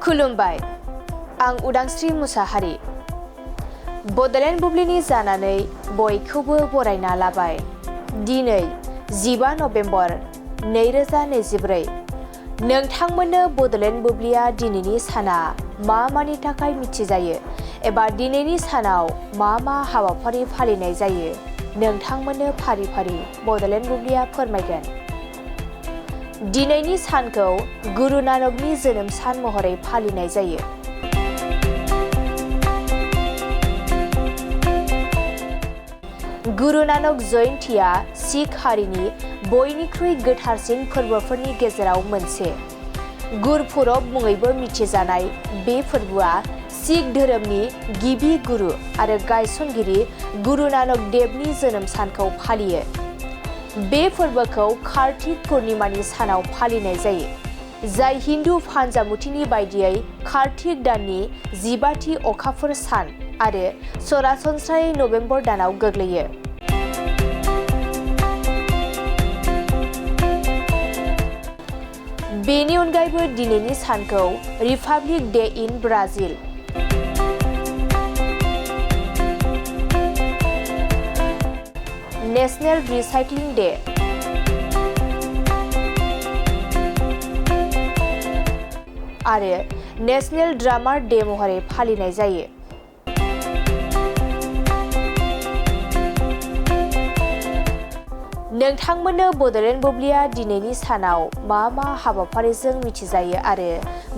खुलुमबाय, आं उदांस्रि मुसाहारि। बड'लेण्ड बुब्लिनि जानानै बयखौबो बरायना लाबाय। दिनै 15 नभेम्बर 2024। नोंथांमोननो बड'लेण्ड बुब्लिया दिनैनि साना मानि थाखाय मिथिजायो एबा दिनैनि सानाव मा हाबाफारि फालिनाय जायो नोंथांमोननो फारि फारि बड'लेण्ड बुब्लिया फोरमायगोन। दिनैनि सानखौ गुरु नानकनि जोनोम सान महरै फालिनाय जायो। गुरु नानक जयन्तीया सिख हारिनि बयनिख्रुइ गोथारसिन फोरबोफोरनि गेजेराव मोनसे। गुरपुरब मुङैबो मिथिजानाय बे फोरबोआ सिख धोरोमनि गिबि गुरु आरो गायसनगिरि गुरु नानक देवनि जोनोम सानखौ फालियो। बे फोरबोखौ कार्तिक पुर्णिमानि सानाव फालिनाय जायो, जाय हिन्दु फान्जामुथिनि बायदियै कार्तिक दाननि 15थि अखाफोर सान आरो सरासनस्रायै नभेम्बर दानाव गोग्लैयो। बेनि अनगायैबो दिनैनि सानखौ republic day in Brazil, national recycling day, आरो नेशनेल ड्रामार डे महरै फालिनाय जायो। नोंथांमोननो बड'लेण्ड बुब्लिया दिनैनि सानाव मा हाबाफारिजों मिथिजायो आरो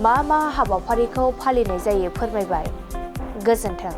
मा हाबाफारिखौ फालिनाय जायो फोरमायबाय। गोजोन्थों।